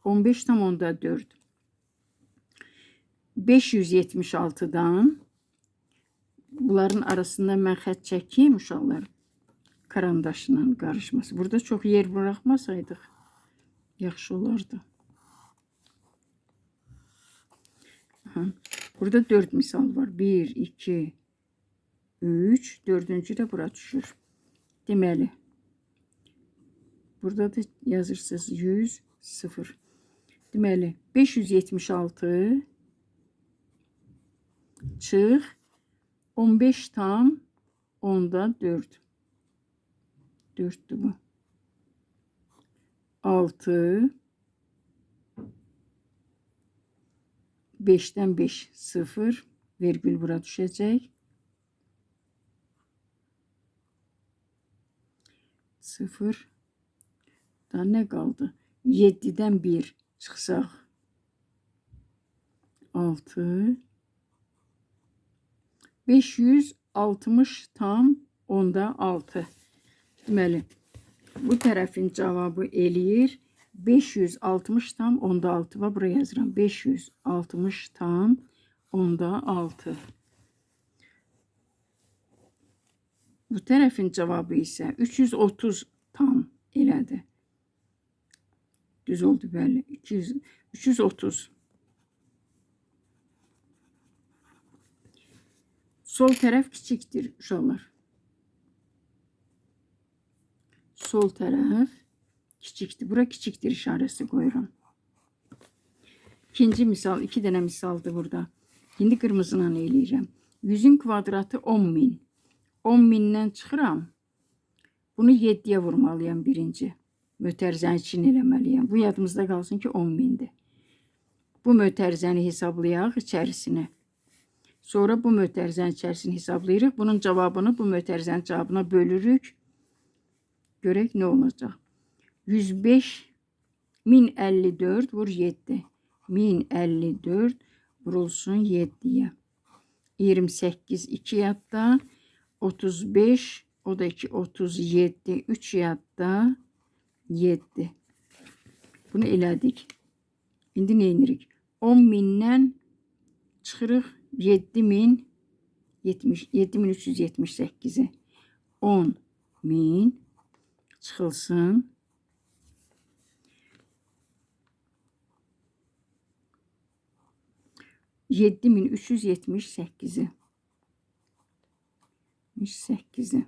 15 tam onda 4. 576-dan bunların arasında mən xətt çəkeyim uşaqlar. Karandaşla qarışması. Burada çox yer bıraxmasaydıq yaxşı olardı. Aha. Burada 4 misal var. 1, 2, 3. Dördüncü də bura düşür. Deməli, burada da yazırsınız 100, 0. Deməli, 576 çıx 15 tam onda 4. 4'tür bu. 6 5'ten 5 0 virgül bura düşecek. 0 daha ne kaldı? 7'den 1 çıxsaq 6 560 tam onda 6. Deməli, bu tərəfin cavabı eləyir 560 tam onda 6. Və buraya yazıram. 560 tam onda 6. Bu tərəfin cavabı isə 330 tam elədi. Düz oldu bəli. 330. Sol tərəf kiçikdir uşaqlar. Sol tərəf kiçikdir. Bura kiçikdir işarəsi qoyuram. İkinci misal, 2 dənə misaldır burada. İndi qırmızıyla eləyirəm. 100-ün kvadratı 10.000. 10.000-dən çıxıram. Bunu 7-yə vurmalıyam birinci. Mötərizəni için eləməliyəm. Bu yadımızda qalsın ki 10.000-dir. Bu mötərizəni hesablayaq içərisini. Sonra bu mötərizənin içərisini hesablayırıq. Bunun cavabını bu mötərizənin cavabına bölürük. Görək nə olacaq. 105 1054 vur 7. 1054 vurulsun 7'ye. 28 2 yadda. 35 o da 2 37 3 yadda 7. Bunu elədik. İndi nə edirik? 10.000-dən Çıxırıq 7378-i. 10.000 çıxılsın. 7378-i. 8-i.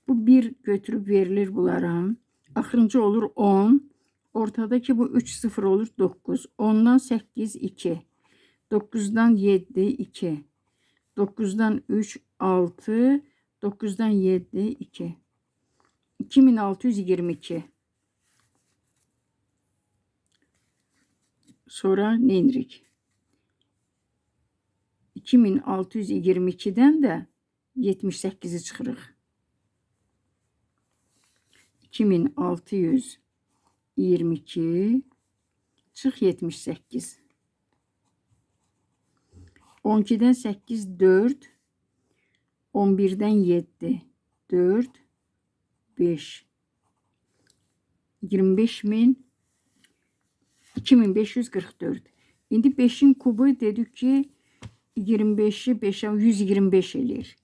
Bu 1 götürüb verilir bunlara. Axırıncı olur 10. Ortadakı bu 3 0 olur 9. 10'dan 8 2. 9'dan 7 2. 9'dan 3 6. 9'dan 7 2. 2622. Sonra nə edirik? 2622-dən də 78-i çıxırıq. 2622 çıx 78. 12-dən 8 4. 11-dən 7 4 5. 25.000 2544. İndi 5-in kubu dedik ki 25-i 5-ə 125 eləyir.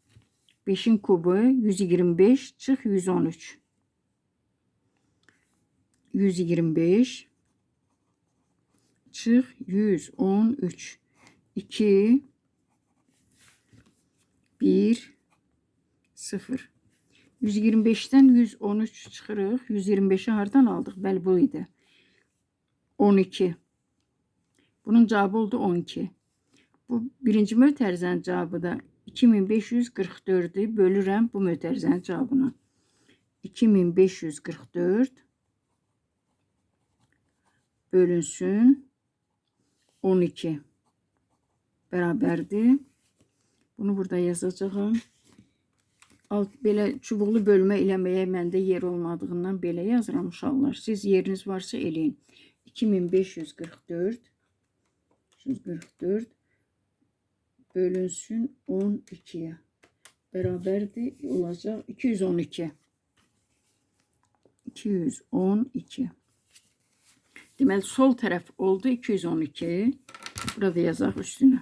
5-in kubu 125 çıx 113. 125 çıx 113. 2 1 0. 125-dən 113 çıxırıq. 125-i hardan aldıq? Bəli, bu idi. 12. Bunun cavabı oldu 12. Bu birinci mötərizənin cavabı da 2544-ü bölürəm bu mötərizənin cavabına. 2544 bölünsün 12 bərabərdir. Bunu burada yazacağım. Alt, belə çubuqlu bölmə eləməyə məndə yer olmadığından belə yazıram uşaqlar. Siz yeriniz varsa eləyin. 2544 144 bölünsün 12'ye bərabərdir, olacaq 212. 212. Deməli, sol tərəf oldu 212. Burada yazaq üstünə.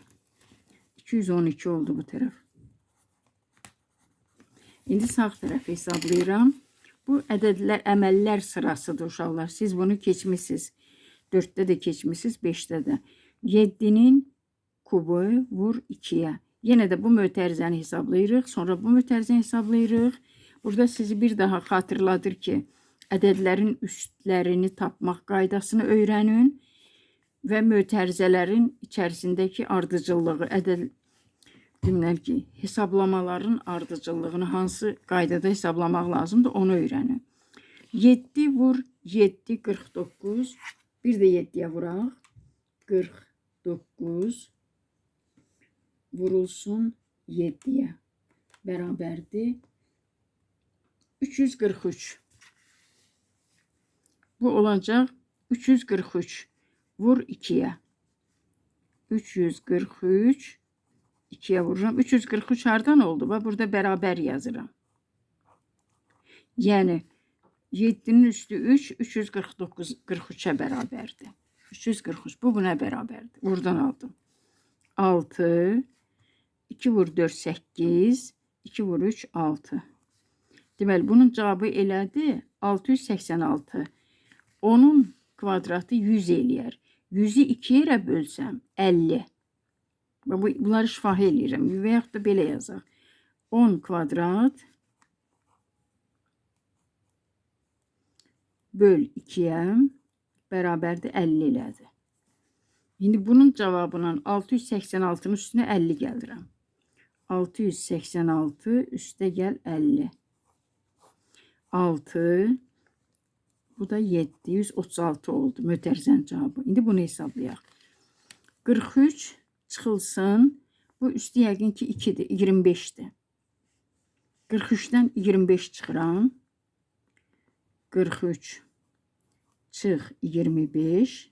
212 oldu bu tərəf. İndi sağ tərəfi hesablayıram. Bu ədədlər, əməllər sırasıdır uşaqlar. Siz bunu keçmişsiniz. 4-də də keçmişsiniz, 5-də də. 7-nin kubu vur 2-yə. Yenə də bu mötərizəni hesablayırıq. Sonra bu mötərizəni hesablayırıq. Burada sizi bir daha xatırladır ki, ədədlərin üstlərini tapmaq qaydasını öyrənin və mötərizələrin içərisindəki ardıcıllığı, ədəd deməli ki, hesablamaların ardıcıllığını hansı qaydada hesablamaq lazımdır, onu öyrənin. 7 vur 7, 49. Bir də 7-yə vuraq. 49 vurulsun 7-yə. Bərabərdir. 343. Bu olacaq 343. Vur 2-yə. 343 2-yə vururam. 343 hardan oldu? Bax, burada bərabər yazıram. Yəni 7-nin üstü 3, 349, 43-ə bərabərdir. 343. Bu buna bərabərdir. Buradan aldım. 6, 2 vur 4, 8, 2 vur 3, 6. Deməli, bunun cavabı elədi 686. Onun kvadratı 100 eləyər. 100-ü 2 yerə bölsəm 50. Bunları şifahi eləyirəm. Və yaxud da belə yazaq. 10 kvadrat böl 2-yə bərabərdir 50 elədi. İndi bunun cavabından 686-nın üstünə 50 gəldirəm. 686 üstə gəl 50. 6, bu da 736 oldu mötərizənin cavabı. İndi bunu hesablayaq. 43 çıxılsın. Bu üstü yəqin ki 2-dir, 25-dir. 43-dən 25 çıxıram. 43 çıx 25.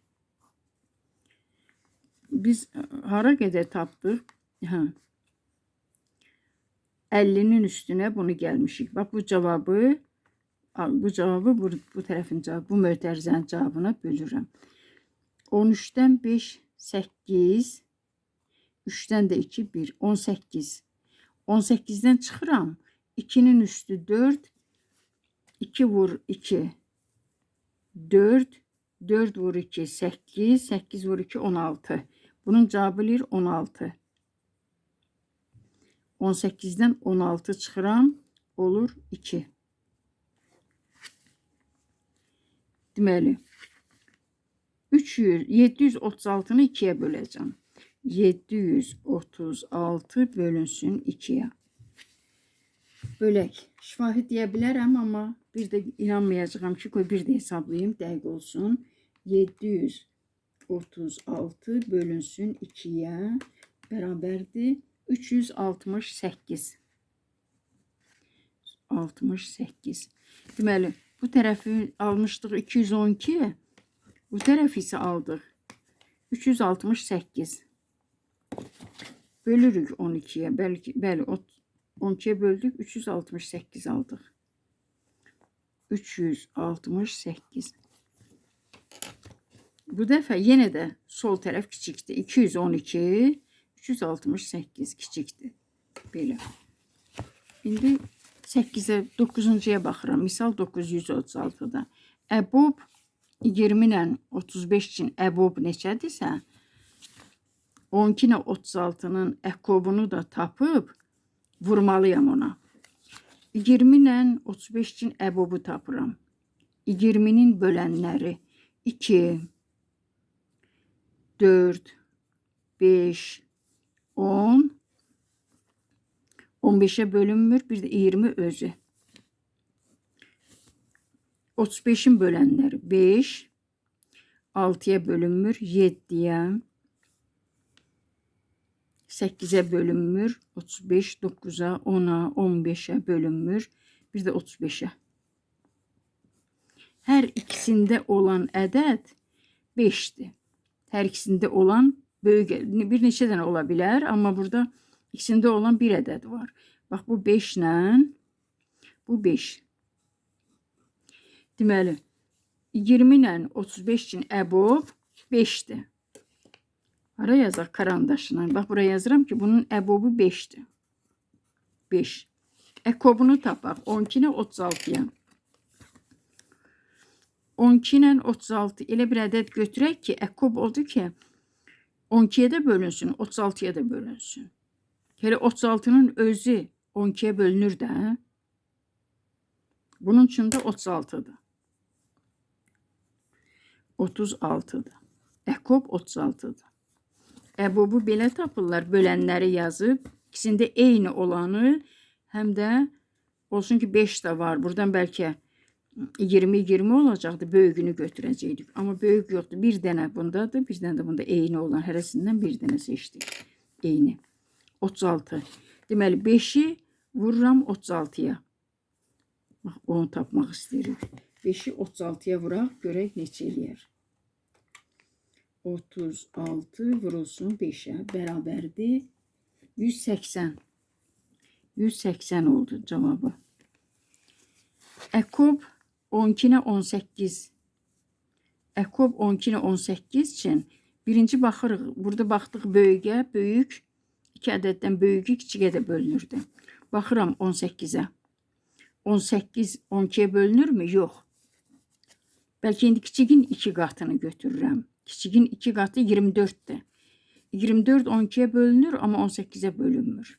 Biz hara qədər tapdıq? Hə. 50-nin üstünə bunu gəlmişik. Bax bu cavabı, bu tərəfin cavabı, bu mötərizənin cavabına bölürəm. 13-dən 5, 8. 3-dən də 2, 1. 18. 18-dən çıxıram. 2-nin üstü 4. 2 vur 2, 4. 4 vur 2, 8. 8 vur 2, 16. Bunun cavabı eləyir 16. 18-dən 16 çıxıram. Olur 2. Deməli, 736-nı 2-yə böləcəm. 736 bölünsün 2-yə. Bölək. Şifahi deyə bilərəm, amma bir də inanmayacağam ki, qoy bir də hesablayayım, dəqiq olsun. 736 bölünsün 2-yə bərabərdir 368. 68. Deməli, bu tərəfi almışdıq 212, bu tərəfi isə aldıq 368. Bölürük 12-yə. Bəli, 12-yə böldük, 368 aldıq. 368. Bu dəfə yenə də sol tərəf kiçikdir. 212, 368 kiçikdir. Belə. İndi 8-ə, 9-cuya baxıram. Misal 936-da. Əbob 20 ilə 35 üçün əbob neçədirsə, 12 ilə 36-nın əkobunu da tapıb vurmalıyam ona. 20 ilə 35 üçün əbobu tapıram. 20-nin bölənləri 2, 4, 5, 10, 15'e bölünmür, bir də 20 özü. 35-in bölənləri 5, 6-ya bölünmür, 7-yə, 8-ə bölünmür, 35, 9-a, 10-a, 15-ə bölünmür, bir də 35-ə. Hər ikisində olan ədəd 5-dir. Hər ikisində olan böyük, bir neçə dənə ola bilər, amma burada ikisində olan bir ədəd var. Bax, bu 5 ilə, bu 5. Deməli, 20 ilə 35 üçün əbob 5-dir. Hara yazaq karandaşla? Bax, buraya yazıram ki, bunun əbobu 5-dir. 5. Əkobunu tapaq. 12 ilə 36-ya. 12 ilə 36 elə bir ədəd götürək ki, əkob odur ki, 12-yə də bölünsün, 36-ya da bölünsün. Elə 36-nın özü 12-yə bölünür də. Bunun üçün də 36-dır. 36-dır. Əkob 36-dır. Əbobu belə tapırlar, bölənləri yazıb, ikisində eyni olanı, həm də olsun ki 5 də var. Buradan bəlkə 20-20 olacaqdı, böyüyünü götürəcəkdik. Amma böyük yoxdur, bir dənə bundadır, bir dənə də bunda eyni olan, hərəsindən bir dənə seçdik. Eyni. 36. Deməli, 5-i vururam 36-ya. Bax, onu tapmaq istəyirik. 5-i 36-ya vuraq, görək neçə eləyər. 36 vurulsun 5-ə bərabərdir 180. 180 oldu cavabı. Əkob 12 ilə 18. Əkob 12 ilə 18 üçün birinci baxırıq. Burada baxdıq böyüyə, böyük 2 ədəddən böyüyü kiçiyə də bölünürdü. Baxıram 18-ə. 18 12-yə bölünürmü? Yox. Bəlkə indi kiçiyin 2 qatını götürürəm. Kiçiyin 2 qatı 24-dür. 24 12-yə bölünür, amma 18-ə bölünmür.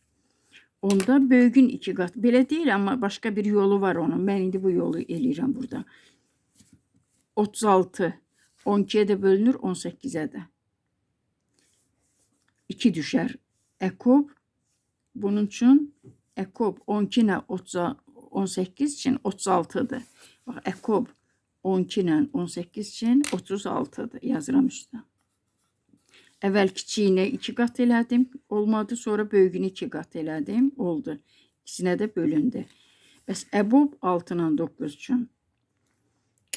Onda böyüyün 2 qatı. Belə deyil, amma başqa bir yolu var onun. Mən indi bu yolu eləyirəm burada. 36 12-yə də bölünür, 18-ə də. 2 düşər. Əkob bunun üçün əkob 12 ilə 18 üçün 36-dır. Bax, əkob 12 ilə 18 üçün 36-dır. Yazıram üstə. Əvvəl kiçiyini 2 qat elədim. Olmadı. Sonra böyüyünü 2 qat elədim. Oldu. İkisinə də bölündü. Bəs əbob 6 ilə 9 üçün.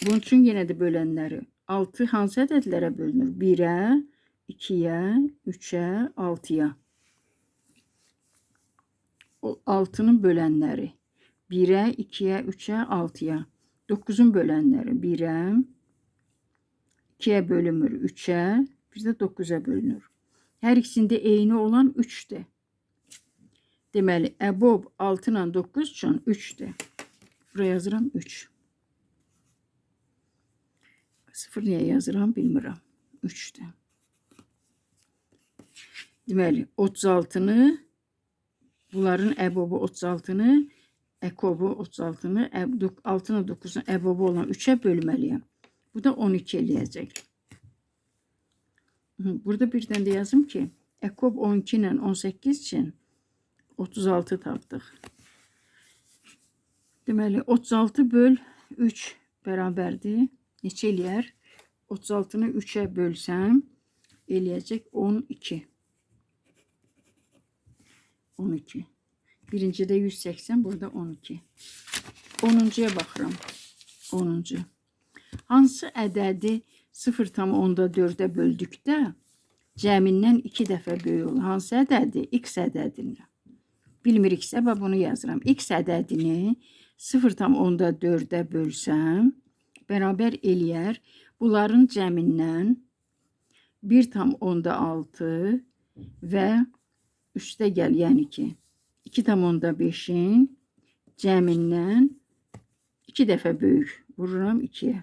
Bunun üçün yenə də bölənləri. 6 hansı ədədlərə bölünür? 1-ə, 2-yə, 3-ə, 6-ya. O 6-nın bölənləri. 1-ə, 2-yə, 3-ə, 6-ya. 9-un bölənləri. 1-ə, 2-yə bölünmür 3-ə, bir də 9-a bölünür. Hər ikisində eyni olan 3-dür. Deməli, əbob 6 ilə 9 üçün 3-dür. Buraya yazıram 3. 0 niyə yazıram bilmirəm. 3-dür. Deməli, 36-nı, bunların əbobu 36-nı, əkobu 36-nı, 6 ilə 9-un əbobu olan 3-ə bölməliyəm. Bu da 12 eləyəcək. Burada bir dənə də yazım ki, əkob 12 ilə 18 üçün 36 tapdıq. Deməli, 36 böl 3 bərabərdir. Neçə eləyər? 36-nı 3-ə bölsəm, eləyəcək 12. 12. Birincidə 180, burada 12. 10-cuya baxıram. 10-cu. Hansı ədədi 0,4-ə böldükdə cəmindən 2 dəfə böyük olur? Hansı ədədi? X ədədini. Bilmiriksə, bax bunu yazıram. X ədədini 0,4-ə bölsəm, bərabər eləyər. Bunların cəmindən 1,6 və üstə gəl, yəni ki, 2,5-in cəmindən 2 dəfə böyük. Vururam 2-yə.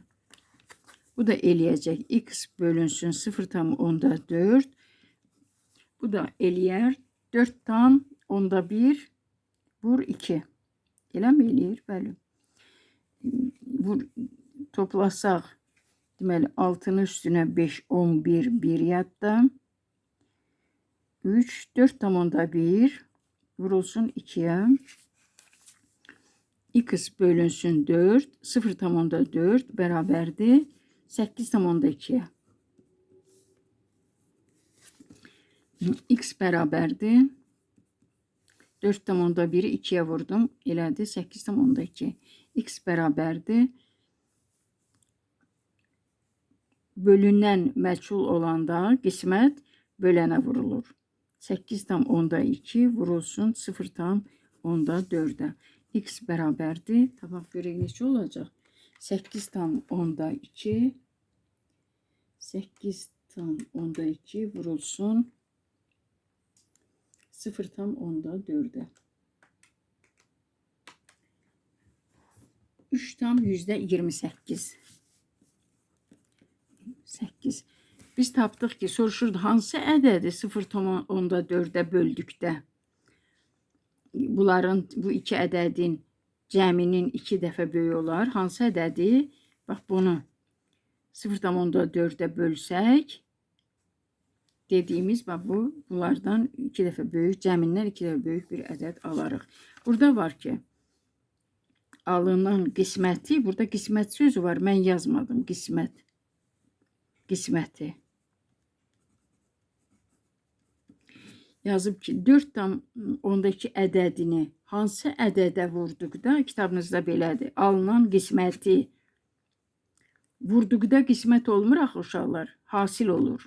Bu da eləyəcək. X bölünsün 0,4. Bu da eləyər. 4,1 vur 2. Elə mi eləyir? Bəli. Vur, toplasaq, deməli, 6-nın üstünə 5, 11, 1 yadda. 3, 4,1 vurulsun 2-yə. X bölünsün 4, 0,4 bərabərdir 8,2-yə. X bərabərdir 4,1-i 2-yə vurdum. Elədi 8,2. X bərabərdir. Bölünən məchul olanda qismət bölənə vurulur. 8,2 vurulsun 0,4-ə. X bərabərdir. Tapaq görək neçə olacaq? 8,2 8,2 vurulsun 0,4-ə. 3,28. 8. Biz tapdıq ki, soruşurdu hansı ədədi 0,4-ə böldükdə bunların, bu iki ədədin cəminin 2 dəfə böyük olar. Hansı ədədi? Bax bunu 0,4-ə bölsək, dediyimiz bax bu, bunlardan 2 dəfə böyük, cəmindən 2 dəfə böyük bir ədəd alarıq. Burada var ki, alınan qisməti, burada qismət sözü var, mən yazmadım, qismət. Qisməti. Yazıb ki, 4,2 ədədini hansı ədədə vurduqda, kitabınızda belədir, alınan qisməti. Vurduqda qismət olmur axı uşaqlar, hasil olur.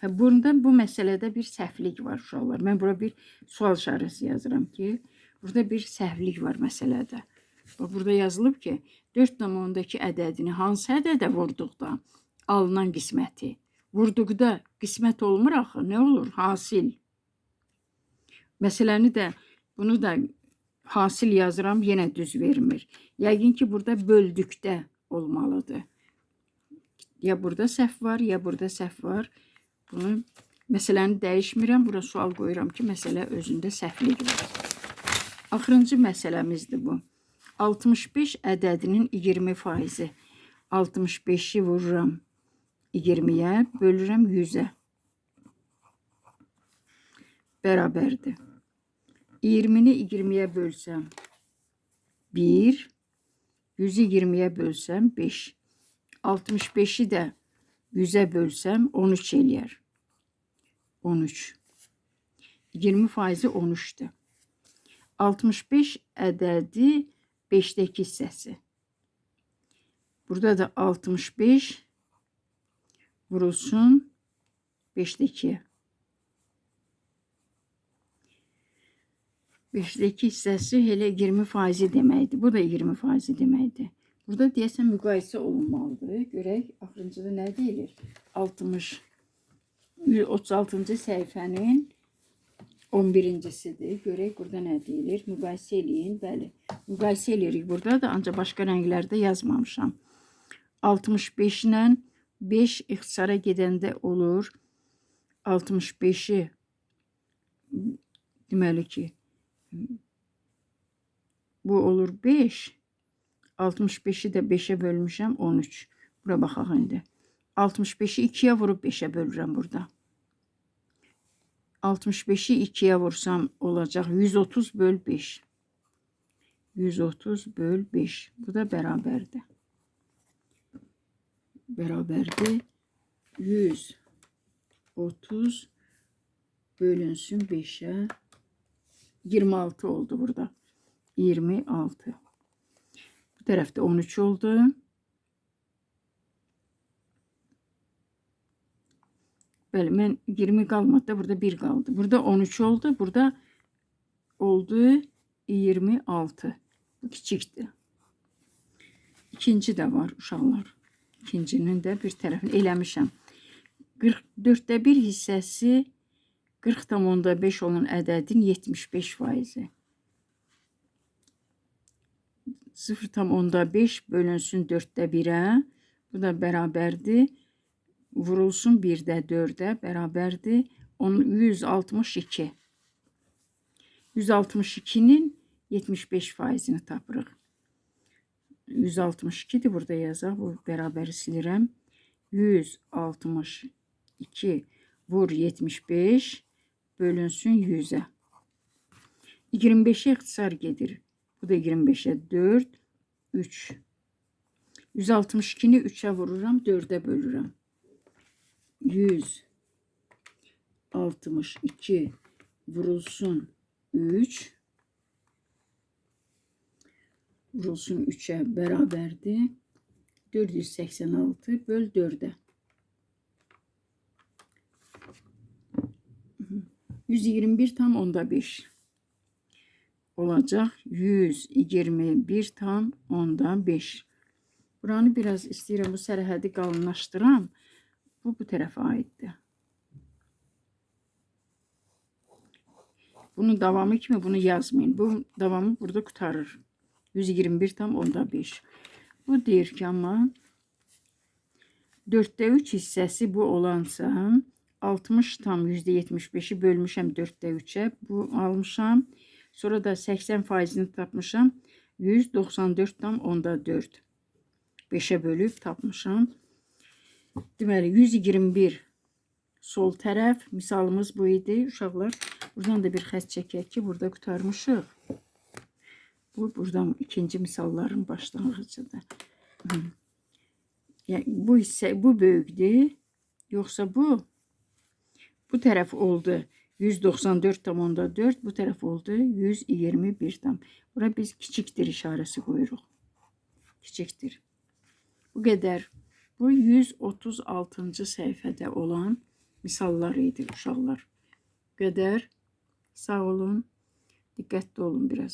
Hə, bunda bu məsələdə bir səhvlik var uşaqlar. Mən bura bir sual işarəsi yazıram ki, burada bir səhvlik var məsələdə. Bax, burada yazılıb ki, 4,2 ədədini hansı ədədə vurduqda alınan qisməti. Vurduqda qismət olmur axı, nə olur? Hasil. Məsələni də, bunu da hasil yazıram, yenə düz vermir. Yəqin ki, burada böldükdə olmalıdır. Ya burada səhv var, ya burada səhv var. Bunu, məsələni dəyişmirəm, bura sual qoyuram ki, məsələ özündə səhvlik var. Axırıncı məsələmizdir bu. 65 ədədinin 20%. 65-i vururam 20-yə, bölürəm 100-ə. Bərabərdir. 20-ni 20-yə bölsəm 1, 100-ü 20-yə bölsəm 5. 65-i də 100-ə bölsəm 13 eləyər. 13. 20% 13-dür. 65 ədədi 5-dəki hissəsi. Burada da 65 vurulsun 5-dəki. 5-dəki hissəsi elə 20% deməkdir. Bu da 20% deməkdir. Burada deyəsən müqayisə olunmalıdır. Görək axırıncıda nə deyilir? 60 136-cı səhifənin 11-cisidir. Görək burada nə deyilir? Müqayisə eləyin. Bəli. Müqayisə eləyirik burada da, ancaq başqa rənglərdə yazmamışam. 65 ilə 5 ixtisara gedəndə olur. 65-i deməli ki, bu olur 5. 65-i də 5-ə bölmüşəm 13. Bura baxaq indi. 65-i 2-yə vurub 5-ə bölürəm burada. 65-i 2-yə vursam olacaq 130 böl 5. 130 böl 5. Bu da bərabərdir. Bərabərdir. 130 bölünsün 5-ə. 26 oldu burada. 26. Bu tərəfdə 13 oldu. Bəli, mən 20 qalmadı da, burada 1 qaldı. Burada 13 oldu, burada oldu 26. Bu kiçikdir. İkinci də var uşaqlar. İkincinin də bir tərəfini eləmişəm. 44-də 1 hissəsi 40,5 olan ədədin 75 faizi. 0,5 bölünsün 4-də 1-ə. Bu da bərabərdir. Vurulsun 1-də 4-ə bərabərdir. 162. 162-nin 75 faizini tapırıq. 162-dir burada yazaq. Bu bərabər silirəm. 162 vur 75 bölünsün 100-ə. 25-ə ixtisar gedir. Bu da 25-ə 4, 3. 162-ni 3-ə vururam, 4-ə bölürəm. 162 vurulsun 3. Vurulsun 3-ə bərabərdir. 486 böl 4-ə. 121,5 olacaq. 121,5. Buranı biraz istəyirəm, bu sərhədi qalınlaşdıram. Bu tərəfə aiddir. Bunun davamı kimi bunu yazmayın. Bu davamı burada qurtarır. 121,5. Bu deyir ki, amma 4-də 3 hissəsi bu olansa 60 tam %75-i bölmüşəm 4-də 3-ə. Bu almışam. Sonra da 80 faizini tapmışam. 194,4. 5-ə bölüb tapmışam. Deməli, 121 sol tərəf. Misalımız bu idi. Uşaqlar, buradan da bir xətt çəkək ki, burada qurtarmışıq. Bu, buradan ikinci misalların başlanğıcıdır. Yəni, bu hissə, bu böyükdür. Yoxsa bu tərəf oldu 194,4, bu tərəf oldu 121 tam. Bura biz kiçikdir işarəsi qoyuruq. Kiçikdir. Bu qədər. Bu 136-cı səhifədə olan misallar idi uşaqlar. Bu qədər. Sağ olun. Diqqətli olun biraz.